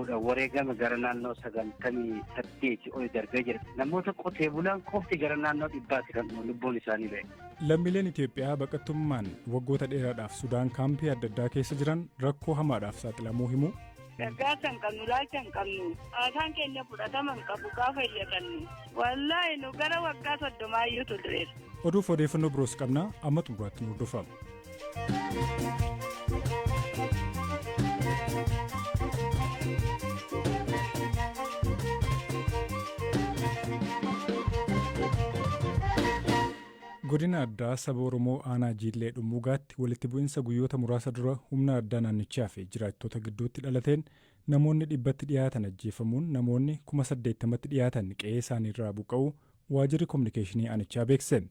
Wareegama gara naannoo 98 ol darbee jira. Namoota qotee bulaan qofti gara naannoo 100ti kan lubbuun isaanii ba'e. Lammiileen Itoophiyaa baqattummaan waggoota dheeraadhaaf Sudaan kaampii adda addaa keessa jiran rakkoo hamaadhaaf saaxilamuu himu. Gargaarsa hin qabnu, laalcha hin qabnu, haasaan keenya fudhatama hin qabu gaafa iyyatannu. Wallaahi nu gara waggaa 30 iyyuu turreera. Oduuf odeeffannoo biroos qabna, amma xumuraatti nu hordofaa. Godina addaa saba Oromoo aanaa Jiillee Dhummuugaatti walitti bu'insa guyyoota muraasa dura humna addaa naannichaa fi jiraattota gidduutti dhalateen namoonni 100tti dhiyaatan ajjeefamuun namoonni 80,000tti dhiyaatan qe'ee isaaniirraa buqqa'uu waajjirri kominikeeshinii aanichaa beeksise.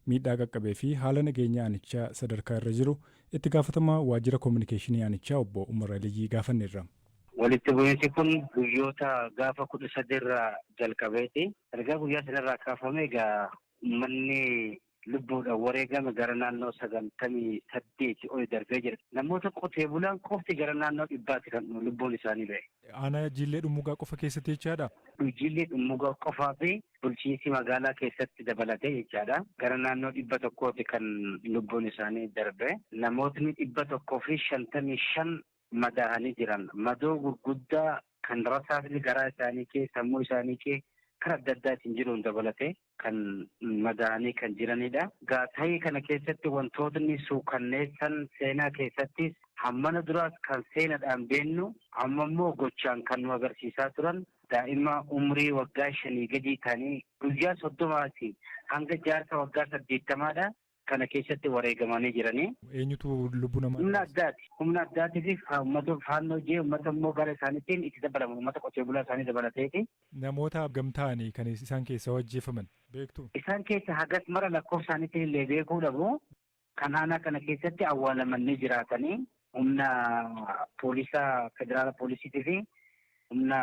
Miidhaa qaqqabee fi haala nageenya aanichaa sadarkaa irra jiru itti gaafatamaa waajjira kominikeeshinii aanichaa obbo Umar Aliyyii gaafanneerra. Walitti bu'iinsi kun guyyoota gaafa 13 irraa jalqabeeti. Ergaa guyyaa sanarraa kaafame egaa uummanni lubbuudhaan wareegame gara naannoo 98 ol darbee jira. Namoota qotee bulaan qofti gara naannoo 100ti kan lubbuun isaanii ba'e. Aanaa Jiillee Dhummuugaa qofa keessatti jechaadha? Jiillee Dhummuugaa qofaa fi bulchiinsi magaalaa keessatti dabalatee jechaadha. Gara naannoo 100ti kan lubbuun isaanii darbe. Namootni 155 madaa'anii jiran. Madoo gurguddaa kan rasaasni garaa isaanii kee, sammuu isaanii kee karaa adda addaatiin jiruun dabalatee kan madaa'anii kan jiranidha. Gaatayii kana keessatti wantootni suukanneessan seenaa keessattis hammana duraas kan seenadhaan beennu amma immoo gochaan kan nu agarsiisaa turan daa'ima umrii waggaa 5 gadii ta'anii guyyaa 30ti hanga jaarsa waggaa 80dha. Kana keessatti wareegamanii jiranii. Eenyutu lubbuu namaa? Humna addaati. Humna addaatii fi uummata faannoo jee uummata immoo gara isaaniitiin itti dabalamu uummata qotee bulaa isaanii dabalateeti. Namoota gamtaanii kan isaan keessa ajjeefaman beektu? Isaan keessa hagas mara lakkoofsa isaaniitiin illee beekuu dhabu. Kan aanaa kana keessatti awwaalamanii jiraatanii humna poolisaa federaala poolisiitii fi humna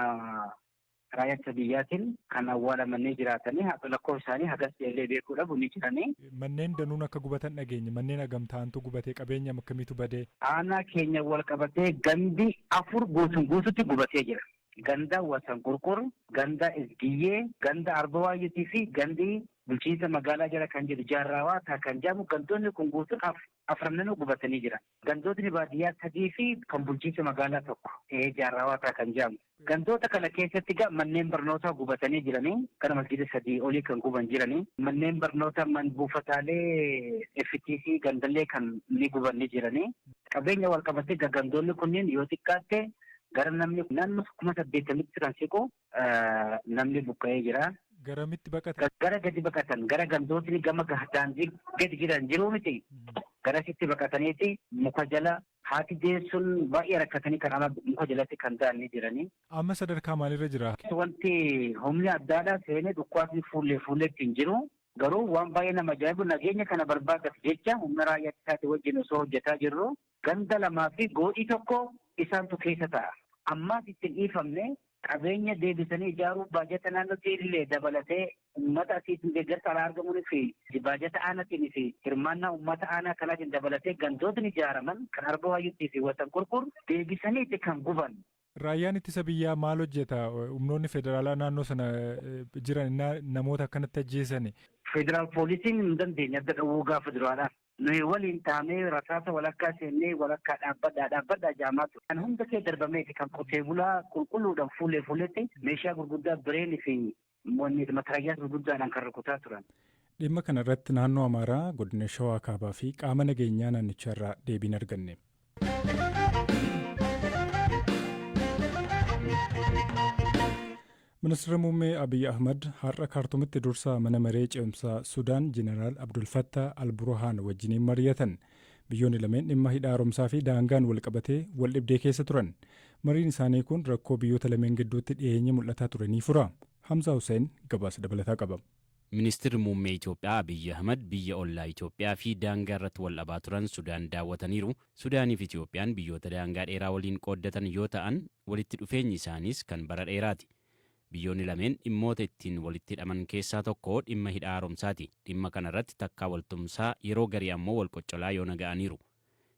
raayyaa ittisa biyyaatiin kan awwaalamanii jiraatanii lakkoofsa isaanii hagas illee beekuu dhabu ni jiranii. Manneen danuun akka gubatan dhageenye, manneen hagam ta'antu gubatee, qabeenya akkamiitu badee? Aanaa keenya wal qabatee gandi 4 guutuun guututti gubatee jira. Ganda Wasan Qurqur, ganda Isgiyyee, ganda Arba Waayyuutii fi gandi bulchiinsa magaalaa jala kan jiru Jaarraawaa kan jedhamu gandoonni kun guutuun afrananuu gubatanii jiran. Gandootni baadiyyaa 3 fi kan bulchiinsa magaalaa 1 Jaarraawaa kan jedhamu. Gandoota kana keessatti egaa manneen barnootaa gubatanii jiranii gara masgiida 3 olii kan guban jiranii manneen barnootaa man buufataalee FTC gandallee kan ni guban ni jiranii. Qabeenya wal qabatee gandoonni kunneen yoo xiqqaatte gara namni naannoo 80,000tti kan siqu namni buqqa'ee jira. Garamitti baqatan? Gara gadi baqatan, gara gandootni gama daandii gadi jiran jiruu miti. Garasitti baqataniiti muka jala haati deessuun baay'ee rakkatanii kan ala muka jalatti kan ta'an ni jiranii. Amma sadarkaa maalirra jira? Wanti humni addaadhaa seenee dhukkaasni fuullee fuulleetti hin jiru. Garuu waan baay'ee nama ajaa'ibu nageenya kana barbaadaaf jecha humna raayyaa ittisaatii wajjin osoo hojjetaa jirru ganda 2 fi goodii 1 isaantu keessa ta'a. Ammaas ittiin dhiifamne qabeenya deebisanii ijaaruu baajata naannootti illee dabalatee uummata asiitiin deeggarsa alaa argamuun fi baajata aanaatiin fi hirmaannaa uummata aanaa kanaatiin dabalatee gandootni ijaaraman kan Arba Waayyuutii fi Wasan Qurqur deebisaniiti kan guban. Raayyaan ittisa biyyaa maal hojjeta? Humnoonni federaalaa naannoo sana jiran namoota akkanatti ajjeesan. Federaal poolisiin hin dandeenye adda dhowwuu gaafa duraadha. Nuyi waliin taanee rasaasa walakkaa seennee walakkaa dhaabbadhaa dhaabbadhaa jaamaa ture. Kan hunda kee darbameeti kan qotee bulaa qulqulluudhaan fuullee fuulletti meeshaa gurguddaa bireenii fi matarayyaa gurguddaadhaan kan rukutaa turan. Dhimma kana irratti naannoo Amaaraa godina Shawaa Kaabaa fi qaama nageenyaa naannichaa irraa deebiin arganne. Ministeerri Muummee Abiy Ahmad har'a Kaartumitti dursaa mana maree ce'umsaa Sudaan Jeneraal Abdul Fattah Al-Burhaan wajjiniin mari'atan. Biyyoonni lameen dhimma hidha haaromsaa fi daangaan wal qabatee wal dhibdee keessa turan. Mariin isaanii kun rakkoo biyyoota lameen gidduutti dhiyeenya mul'ataa ture ni fura. Hamzaa Hussein gabaasa dabalataa qaba. Ministeerri Muummee Itoophiyaa Abiyyi Ahmad biyya ollaa Itoophiyaa fi daangaa irratti wal dhabaa turan Sudaan daawwataniiru. Sudaanii fi Itoophiyaan biyyoota daangaa dheeraa waliin qooddatan yoo ta'an, walitti dhufeenyi isaaniis kan bara dheeraati. Biyyoonni lameen dhimmoota ittiin walitti hidhaman keessaa tokko dhimma hidha haaromsaati. Dhimma kana irratti takkaa waltumsaa, yeroo garii ammoo wal qoccolaa yoona ga'aniiru.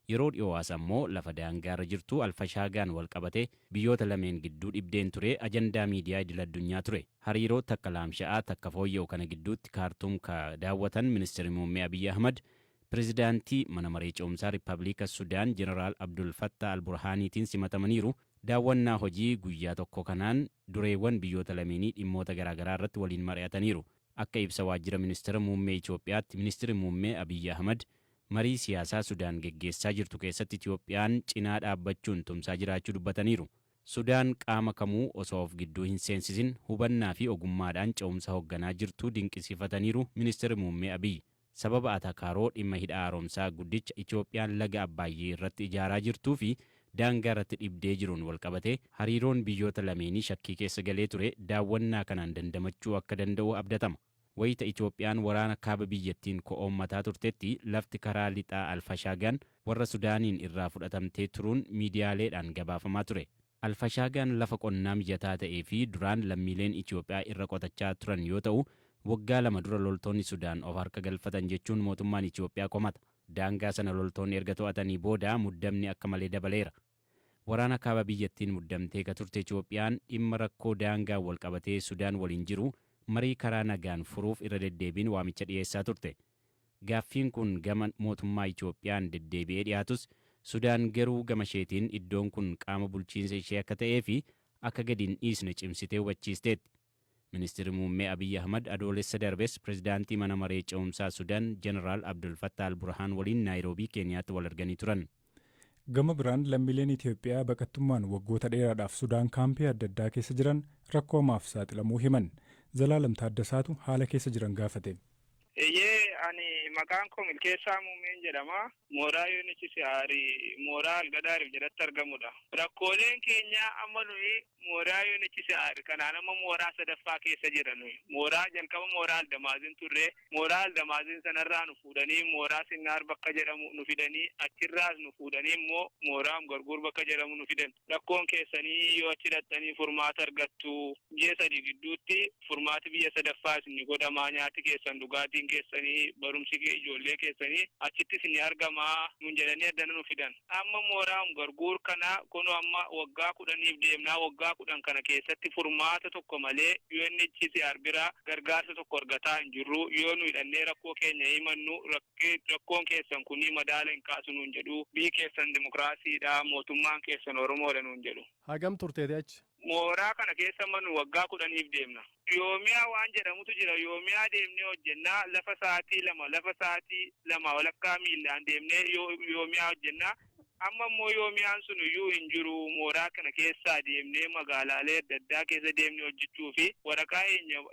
Yeroo dhiyoo as ammoo lafa daangaarra jirtu Alfashaagaan wal qabatee biyyoota lameen gidduu dhibdeen ture ajandaa miidiyaa idil addunyaa ture. Hariiroo takka laamsha'aa takka fooyya'u kana gidduutti Kaartuum ka daawwatan Ministeerri Muummee Abiyyi Ahmad Pireezidaantii Mana Maree Ce'umsaa Riippaabilika Sudaan Jeneraal Abdul Fattah Al-Burhaaniitiin simatamaniiru. Daawwannaa hojii guyyaa tokko kanaan dureewwan biyyoota lameenii dhimmoota garaagaraa irratti waliin mari'ataniiru. Akka ibsa waajjira Ministeera Muummee Itoophiyaatti, Ministeerri Muummee Abiyyi Ahmad marii siyaasaa Sudaan geggeessaa jirtu keessatti Itoophiyaan cinaa dhaabbachuun tumsaa jiraachuu dubbataniiru. Sudaan qaama kamuu osoo of gidduu hin seensisin hubannaa fi ogummaadhaan ce'umsa hoogganaa jirtu dinqisiifataniiru Ministeerri Muummee Abiyyi. Sababa atakaaroo dhimma hidha haaromsaa guddicha Itoophiyaan laga Abbaay'ee irratti ijaaraa jirtuu fi daangaa irratti dhibdee jiruun walqabatee hariiroon biyyoota lameenii shakkii keessa galee ture daawwannaa kanaan dandamachuu akka danda'u abdatama. Wayita Itoophiyaan waraana kaaba biyyattiin ko'oommataa turtetti lafti karaa lixaa Alfashaagaan warra Sudaaniin irraa fudhatamtee turuun miidiyaaleedhaan gabaafamaa ture. Alfashaagaan lafa qonnaa mijataa ta'ee fi duraan lammiileen Itoophiyaa irra qotachaa turan yoo ta'u, waggaa 2 dura loltoonni Sudaan of harka galfatan jechuun mootummaan Itoophiyaa komata. Daangaa sana loltoonni erga to'atanii booda muddamni akka malee dabaleera. Waraana kaaba biyyattiin muddamtee ka turte Itoophiyaan dhimma rakkoo daangaa wal qabatee Sudaan waliin jiru marii karaa nagaan furuuf irra deddeebiin waamicha dhiyeessaa turte. Gaaffiin kun gama mootummaa Itoophiyaan deddeebi'ee dhiyaatus, Sudaan garuu gama isheetiin iddoon kun qaama bulchiinsa ishee akka ta'ee fi akka gadi hin dhiisne cimsitee hubachiisteetti. Ministeerri Muummee Abiyyi Ahmad Adoolessa darbes Pireezidaantii Mana Maree Ce'umsaa Sudaan Jeneraal Abdul Fattah Al-Burhaan waliin Naayiroobii Keeniyaatti wal arganii turan. Gama biraan lammiileen Itoophiyaa baqattummaan waggoota dheeraadhaaf Sudaan kaampii adda addaa keessa jiran rakkoo hamaaf saaxilamuu himan. Zalaalam Taaddasaatu haala keessa jiran gaafate. Eeyyee, ani maqaan koo Milkeessaa Muummeen jedhama. Mooraa UNHCR mooraa Algadaariif jalatti argamudha. Rakkooleen keenya amma nuyi mooraa UNHCR kanaan amma mooraa sadaffaa keessa jira nuyi. Mooraa jalqaba mooraa Aldamaazin turre. Mooraa Aldamaazin sanarraa nu fuudhanii mooraa Sinnaar bakka jedhamu nu fidanii, achirraas nu fuudhanii immoo mooraa Garguur bakka jedhamu nu fidan. Rakkoon keessanii yoo achi dhaqxanii furmaata argattu, ji'a 3 gidduutti furmaati biyya sadaffaa isin godhamaa, nyaati keessan, dhugaatiin keessanii, barumsi ijoollee keessanii achitti isin argamaa nuun jedhanii addana nu fidan. Amma mooraa Garguur kana kun amma waggaa 10f deemnaa. Waggaa 10 kana keessatti furmaata tokko malee UNHCR bira gargaarsa tokko argataa hin jirru. Yoo nu hidhannee rakkoo keenya himannu, rakkoon keessan kunii madaala hin kaasu nuun jedhu. Biyyi keessan dimokiraasiidha, mootummaan keessan Oromoodha nuun jedhu. Hagam turteeti achi? Mooraa kana keessa amma nu waggaa 10f deemna. Yoomiyaa waan jedhamutu jira. Yoomiyaa deemnee hojjennaa, lafa sa'aatii 2, lafa sa'aatii 2 walakkaa miillaan deemnee yoomiyaa hojjennaa. Amma immoo yoomiyaan sun iyyuu hin jiru. Mooraa kana keessaa deemnee magaalaalee adda addaa keessa deemnee hojjechuu fi waraqaa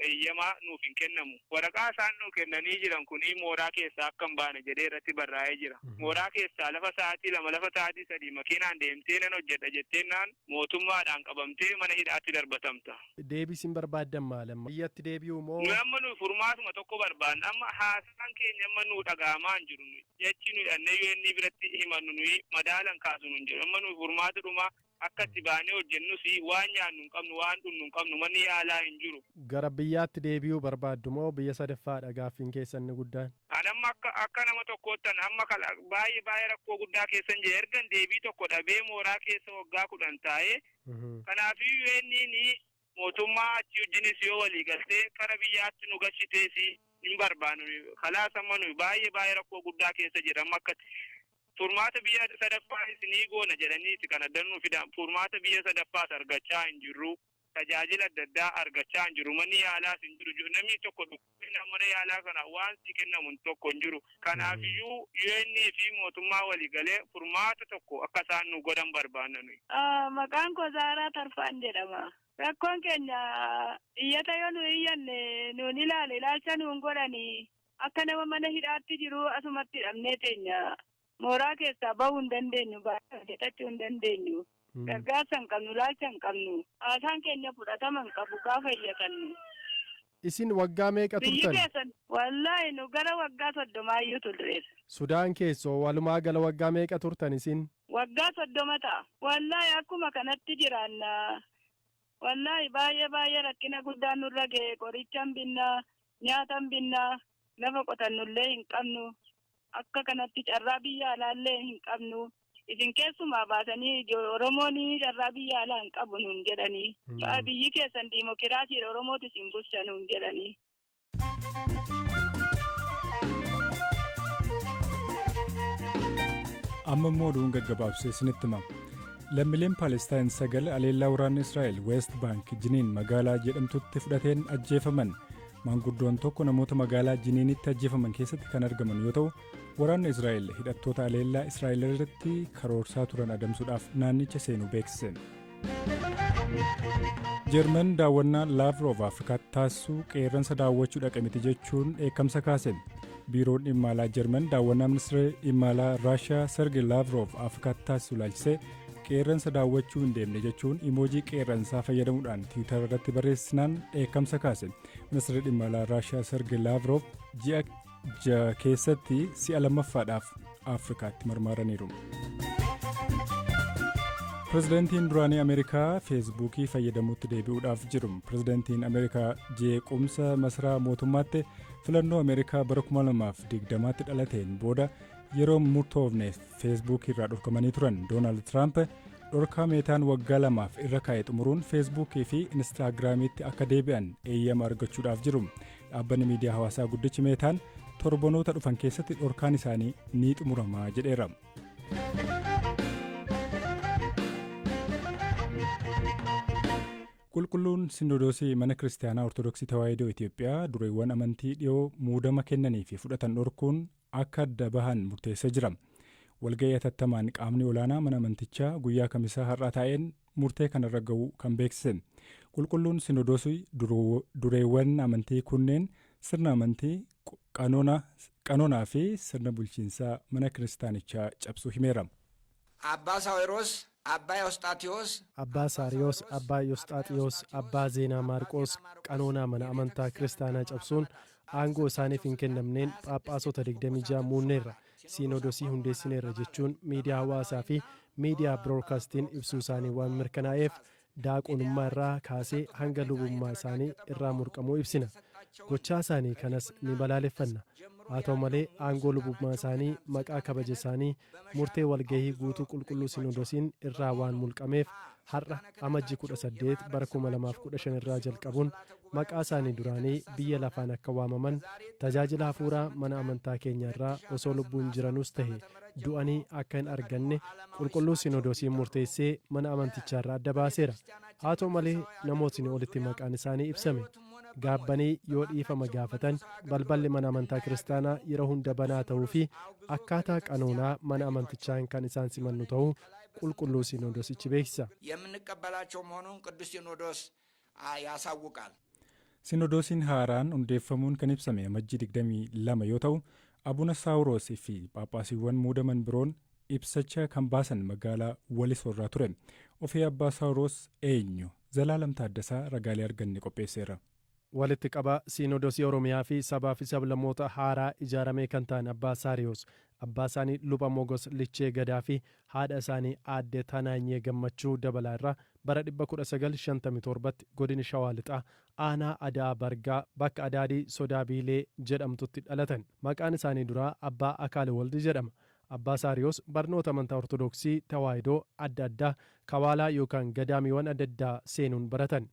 eeyyamaa nuuf hin kennamu. Waraqaa isaan nuuf kennanii jiran kuni mooraa keessaa akka hin baane jedhee irratti barraa'ee jira. Mooraa keessaa lafa sa'aatii 2, lafa sa'aatii 3 makiinaan deemtee nan hojjedha jetteennaan mootummaadhaan qabamtee mana hidhaatti darbatamta. Deebii isin barbaaddan maal amma? Biyyatti deebi'uu moo? Nu amma nu furmaatuma tokko barbaanna. Amma haasaan keenya amma nu dhaga'amaa hin jiru. Jechi nu hidhannee UN biratti himannu nuyi madaalan kaasu nu hin jiru. Amma nu furmaata dhuma akka itti baanee hojjennus waan nyaannu hin qabnu, waan dhugnu hin qabnu, manni yaalaa hin jiru. Gara biyyaatti deebi'uu barbaaddu moo biyya sadaffaadha gaaffiin keessan inni guddaan? Ani amma akka nama tokkoottan amma baay'ee baay'ee rakkoo guddaa keessan jira. Ergan deebii tokko dhabee mooraa keessa waggaa 10 taa'ee, kanaafiyyuu UN mootummaa achi wajjinis yoo walii galtee kara biyyaatti nu gashitees hin barbaannu. Kalaas amma nuyi baay'ee baay'ee rakkoo guddaa keessa jira. Amma akka furmaata biyya sadaffaa isinii goona jedhaniiti kan adda nu fidan. Furmaata biyya sadaffaas argachaa hin jirru. Tajaajila adda addaa argachaa hin jiru. Manni yaalaas hin jiru. Namni tokko dhukkubina mana yaalaa kana waan si kennamu tokko hin jiru. Kanaafiyyuu UN fi mootummaa walii galee furmaata tokko akka isaan nu godhan barbaanna nuyi. Maqaan koo Zaaraa Tarfaan jedhama. Rakkoon keenya iyyata yoo nu iyyanne nuun ilaale, ilaalcha nuun godhani, akka nama mana hidhaatti jiru asumatti hidhamnee teenya. Mooraa keessaa bahuu hin dandeenyu, baay'ee hojjetachuu hin dandeenyu. Gargaarsa hin qabnu, ilaalcha hin qabnu. Haasaan keenya fudhatama hin qabu gaafa iyyatannu. Isin waggaa meeqa Biyyi turtan? keessan, wallaahi, nu gara waggaa 30yyuu turreera. Sudaan keessoo walumaa gala waggaa meeqa turtan isin? Waggaa 30 ta'a. Wallaahi, akkuma kanatti jiraanna. Wallaahi, baay'ee baay'ee rakkina guddaan nurra ga'e. Qorichan binnaa, nyaatan binnaa, lafa qotannullee hin qabnu. Akka kanatti carraa biyya alaallee hin qabnu. Isin keessumaa baasanii Oromoon carraa biyya alaa hin qabu nuun jedhanii. Biyyi keessan diimokiraasiidha, Oromootu isin bulcha nuun jedhanii. Amma immoo oduun gaggabaabsee isinitti hima. Lammiileen Paalestaan 9 aleellaa waraanni Israa'el West Bank Jiniin magaalaa jedhamtutti fudhateen ajjeefaman. Maanguddoon tokko namoota magaalaa Jiniinitti ajjeefaman keessatti kan argaman yoo ta'u, waraanni Israa'el hidhattoota aleellaa Israa'el irratti karoorsaa turan adamsuudhaaf naannicha seenuu beeksise. Jeerman daawwannaa Laavrov Afrikaatti taasisuu qeerransa daawwachuu dhaqe miti jechuun dheekkamsa kaase. Biiroon dhimma alaa Jeerman daawwannaa ministeera dhimma alaa Raashiyaa Sergei Laavrov Afrikaatti taasisu ilaalchisee qeerransa daawwachuu hin deemne jechuun imoojii qeerransaa fayyadamuudhaan Tiwiitar irratti barreessinaan dheekkamsa kaase. Ministeerri dhimma alaa Raashiyaa Sergei Laavrov ji'a 6 keessatti si'a lammaffaadhaaf Afrikaatti marmaaraniiru. Pirezidaantiin duraanii Ameerikaa Feesbuukii fayyadamuutti deebi'uudhaaf jiru. Pirezidaantiin Ameerikaa jeequmsa masaraa mootummaatti filannoo Ameerikaa bara 2020tti dhalateen booda yeroo murtoofne Feesbuukii irraa dhorkamanii turan. Doonaald Tiraamp dhorkaa Meetaan waggaa 2f irra kaa'e xumuruun Feesbuukii fi Inistaagiraamiitti akka deebi'an eeyyama argachuudhaaf jiru. Dhaabbanni miidiyaa hawaasaa guddichi Meetaan torbanoota dhufan keessatti dhorkaan isaanii ni xumurama jedheera. Qulqulluun Sinodoosii Mana Kiristaanaa Ortodoksii Tawaahidoo Itoophiyaa dureewwan amantii dhiyoo muudama kennanii fi fudhatan dhorkuun akka adda bahan murteessee jira. Walga'ii atattamaan qaamni olaanaa mana amantichaa guyyaa Kamisaa har'aa taa'een murtee kanarra ga'uu kan beeksise. Qulqulluun Sinodoosii dureewwan amantii kunneen sirna amantii, qanoonaa fi sirna bulchiinsaa mana kiristaanichaa cabsuu himeera. Abbaa Saawiroos, Abbaa Ewosxaatiyoos. Abbaa Saariyoos, Abbaa Yosxaaxiyoos, Abbaa Zeenaa Maarqoos qanoonaa mana amantaa kiristaanaa cabsuun aangoo isaaniif hin kennamneen Phaaphaasota 26 muunneerra, Siinoodosii hundeessineerra jechuun miidiyaa hawaasaa fi miidiyaa biroodkaastiin ibsuu isaanii waan mirkanaa'eef daaqonummaa irraa kaasee hanga lubummaa isaanii irraa murqamuu ibsina. Gochaa isaanii kanas ni balaaleffanna. Haa ta'u malee aangoo lubummaa isaanii maqaa kabaja isaanii murtee walgahii guutuu qulqulluu Sinoodosiin irraa waan mulqameef har'a Amajji 18 bara 2015 irraa jalqabuun maqaa isaanii duraanii biyya lafaan akka waamaman tajaajila hafuuraa mana amantaa keenya irraa osoo lubbuun jiranuus tahe du'anii akka hin arganne qulqulluu Sinoodosiin murteessee mana amantichaa irraa adda baaseera. Haa ta'u malee namootni olitti maqaan isaanii ibsame gaabbanii yoo dhiifama gaafatan balballi mana amantaa kiristaanaa yeroo hunda banaa ta'uu fi akkaataa qanoonaa mana amantichaan kan isaan simannu ta'uu qulqulluu Sinoodosichi beeksisa. የምንቀበላቸው መሆኑን ቅዱስ ሲኖዶስ ያሳውቃል። Sinodoosiin haaraan hundeeffamuun kan ibsame Amajjii 22 yoo ta'u, Abuna Saawuroos fi Phaaphaasiiwwan muudaman biroon ibsacha kan baasan magaalaa Walisoo irraa ture. Ofii Abbaa Saawuroos eenyu? Zalaalam Taaddasaa ragaalee arganne qopheesseera. Walitti qabaa Siinoodosii Oromiyaa fi sabaa fi sablammoota haaraa ijaaramee kan ta'an Abbaa Saariyoos, abbaa isaanii Luba Mogos Lichee Gadaa fi haadha isaanii Aadde Tanaanyee Gammachuu Dabalaa irraa bara 1957tti godina Shawaa Lixaa aanaa Adaa Bargaa bakka Adaadii Sodaa Biilee jedhamtutti dhalatan. Maqaan isaanii duraa Abbaa Akaale Waldi jedhama. Abbaa Saariyoos barnoota amantaa Ortodoksii Tawaahidoo adda addaa kawaalaa yookaan gadaamiiwwan adda addaa seenuun baratan.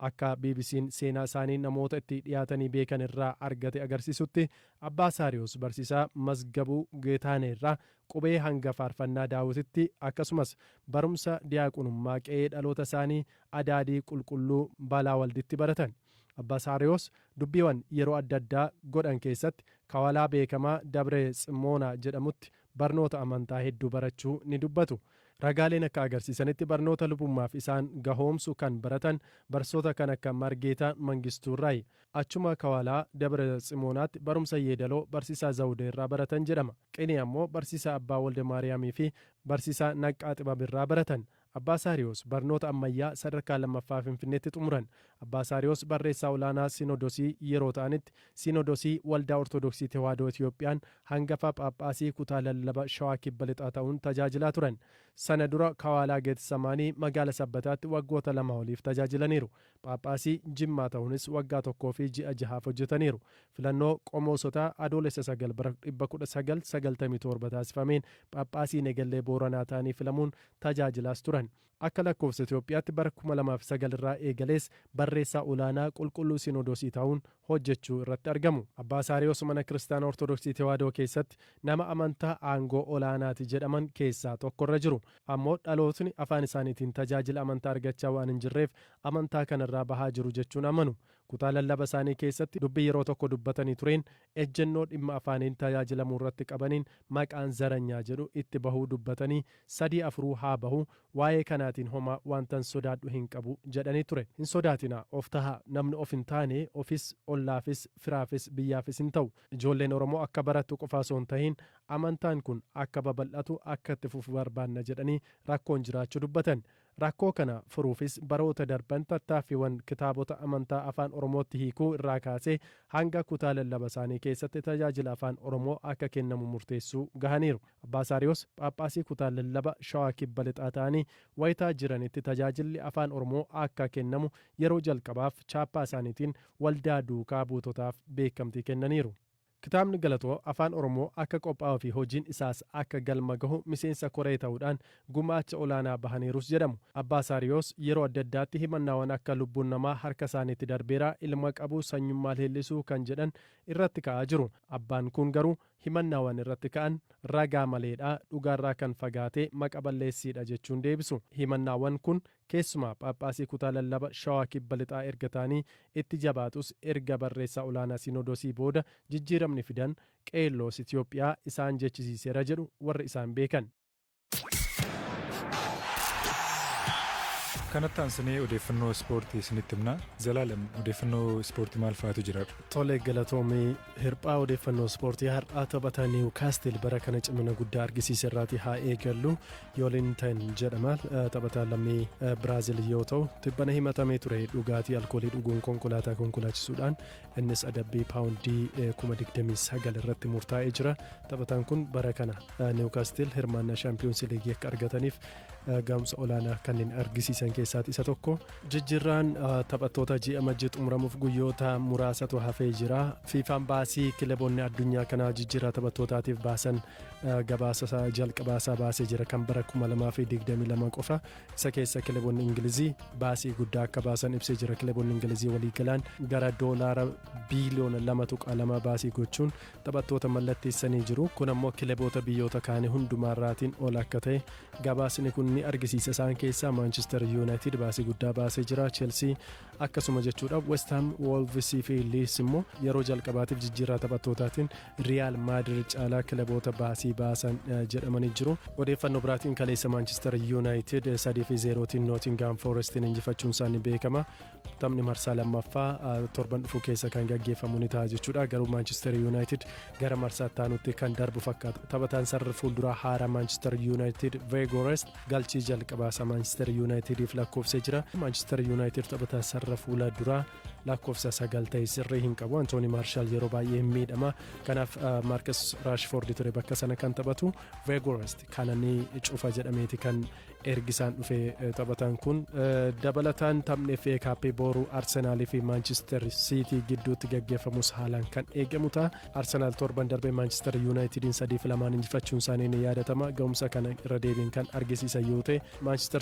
Akka BBC'n seenaa isaanii namoota itti dhiyaatanii beekan irraa argate agarsiisutti Abbaa Saariyoos barsiisaa Mazgabuu Geetaanee irraa qubee hanga faarfannaa Daawititti akkasumas barumsa diyaaqonummaa qe'ee dhaloota isaanii Adaadii Qulqulluu Balaa Walditti baratan. Abbaa Saariyoos dubbiiwan yeroo adda addaa godhan keessatti kawalaa beekamaa Dabre Tsimmoonaa jedhamutti barnoota amantaa hedduu barachuu ni dubbatu. Ragaaleen akka agarsiisanitti barnoota lubummaaf isaan gahoomsu kan baratan barsoota kan akka Margeetaa Mangistuurraayi. Achuma Kawalaa Dabra Tsimoonaatti barumsa yeedaloo barsiisaa Zawudee irraa baratan jedhama. Qinee ammoo barsiisaa Abbaa Walde Maariyaamii fi barsiisaa Naqqaa Xibab irraa baratan. Abbaa Saariyoos barnoota ammayyaa sadarkaa lammaffaa Finfinneetti xumuran. Abbaa Saariyoos barreessaa olaanaa Sinodosii yeroo ta'anitti Sinodosii Waldaa Ortodoksii Tewaahidoo Itiyoophiyaan hangafa Phaaphaasii kutaa lallaba Shawaa Kibba Lixaa ta'uun tajaajilaa turan. Sana dura Kawaalaa Geetsamaanii magaala Sabbataatti waggoota 2 oliif tajaajilaniiru. Phaaphaasii Jimmaa ta'uunis waggaa tokkoo fi ji'a jahaaf hojjetaniiru. Filannoo qomoosotaa Adoolessa 9 bara 1997 taasifameen Phaaphaasii Negellee Booranaa ta'anii filamuun tajaajilaas turan. Akka lakkoofsa Itoophiyaatti bara 2009 irraa eegalees barreessaa olaanaa Qulqulluu Sinodosii ta'uun hojjechuu irratti argamu. Abbaa Saariyoos Mana Kiristaana Ortodoksii Tewaahidoo keessatti nama amantaa aangoo olaanaati jedhaman keessaa tokkorra jiru. Ammoo dhalootni afaan isaaniitiin tajaajila amantaa argachaa waan hin jirreef amantaa kanarraa bahaa jiru jechuun amanu. Kutaa lallaba isaanii keessatti dubbii yeroo tokko dubbatanii tureen ejjennoo dhimma afaaniin tajaajilamuu irratti qabaniin maqaan zaranyaa jedhu itti bahuu dubbatanii sadii afuruu haa bahu waa'ee kanaatiin homaa waantan sodaadhu hin qabu jedhanii ture. Hin sodaatinaa of tahaa namni of hin taane ofis ollaafis firaafis biyyaafis hin ta'u. Ijoolleen Oromoo akka barattu qofa osoo hin tahin amantaan kun akka babal'atu akka itti fufu barbaanna jedhanii rakkoon jiraachuu dubbatan. Rakkoo kana furuufis baroota darban tattaaffiiwwan kitaabota amantaa Afaan Oromootti hiikuu irraa kaasee hanga kutaa lallaba isaanii keessatti tajaajila Afaan Oromoo akka kennamu murteessuu gahaniiru. Abbaa Saariyoos Phaaphaasii kutaa lallaba Shawaa Kibba Lixaa ta'anii wayitaa jiranitti tajaajilli Afaan Oromoo akka kennamu yeroo jalqabaaf chaappaa isaaniitiin waldaa duukaa buutotaaf beekamtii kennaniiru. Kitaabni Galatoo Afaan Oromoo akka qophaa'uu fi hojiin isaas akka galma gahu miseensa koree ta'uudhaan gumaacha olaanaa bahaniirus jedhamu. Abbaa Saariyoos yeroo adda addaatti himannaawwan akka lubbuun namaa harka isaaniitti darbeera, ilma qabu, sanyummaa leellisuu kan jedhan irratti ka'aa jiru. Abbaan kun garuu himannaawwan irratti ka'an ragaa maleedha, dhugaarraa kan fagaate maqa balleessiidha jechuun deebisu. Himannaawwan kun keessumaa Phaaphaasii kutaa lallaba Shawaa Kibba Lixaa erga ta'anii itti jabaatus erga barreessaa olaanaa Sinodosii booda jijjiiramni fidan Qeelloos Itoophiyaa isaan jechisiiseera jedhu warri isaan beekan. Kanatti aansinee odeeffannoo ispoortii isinitti himna. Zalaalem odeeffannoo ispoortii maal fa'aatu jira? Tole galatoomi Hirphaa odeeffannoo ispoortii har'aa taphataa Niwukaastil bara kana cimina guddaa argisiise irraati haa eegallu. Yoolinten jedhama taphataa lammii Biraazil yoo ta'u tibbana himatamee ture dhugaatii alkoolii dhuguun konkolaataa konkolaachisuudhaan innis adabbii paawundii 29,000 irratti murtaa'ee jira. Taphataan kun bara kana Niwukaastil hirmaannaa Shaampiyoonsi Liigii akka argataniif gahumsa olaanaa kanneen argisiisan keessaati isa tokko. Jijjiirraan taphattoota ji'a Amajjii xumuramuuf guyyoota muraasatu hafee jira. Fiifaan baasii kilaboonni addunyaa kanaa jijjiirraa taphattootaatiif baasan gabaasa isaa jalqabaa isaa baasee jira kan bara 2022 qofa. Isa keessa kilaboonni Ingilizii baasii guddaa akka baasan ibsee jira. Kilaboonni Ingilizii waliigalaan gara doolaara biiliyoona 2.2 baasii gochuun taphattoota mallatteessanii jiru. Kun ammoo kilaboota biyyoota kaanii hundumaarraatiin ol akka ta'e gabaasni kun ni argisiisa. Isaan keessaa Maanchister Yuunaayitid baasii guddaa baasee jira. Chelsii akkasuma jechuudha. West Ham, Wolves fi Leeds immoo yeroo jalqabaatiif jijjiirraa taphattootaatiin Riyaal Maadrid caalaa kilaboota baasii baasan jedhamanii jiru. Odeeffannoo biraatiin kaleessa Maanchister Yuunaayitid 3 fi 0tiin Nootingaam Foorestiin injifachuun isaanii beekama. Taphni marsaa lammaffaa torban dhufu keessa kan gaggeeffamu ni ta'a jechuudha. Garuu Maanchister Yuunaayitid gara marsaa itti aanutti kan darbu fakkaata. Taphataan sarara fuulduraa haaraa Maanchister Yuunaayitid Veegorest galchii jalqabaa isaa Maanchister Yuunaayitidiif lakkoofsee jira. Maanchister Yuunaayitid taphataa sarara fuula duraa lakkoofsa 9 ta'e sirrii hin qabu. Antooni Maarshaal yeroo baay'ee hin miidhama. Kanaaf Maarkas Raashfoordi ture bakka sana kan taphatu. Veegorest kana ni cufa jedhameeti kan ergisaan dhufe taphataan kun. Dabalataan taphni FA Cup boru Arsenaalii fi Maanchister Siitii gidduutti gaggeeffamus haalaan kan eegamu ta'a. Arsenaal torban darbe Maanchister Yuunaayitidiin 3 fi 2 injifachuun isaanii ni yaadatama. Ga'umsa kana irra deebiin kan argisiisan yoo ta'e Maanchister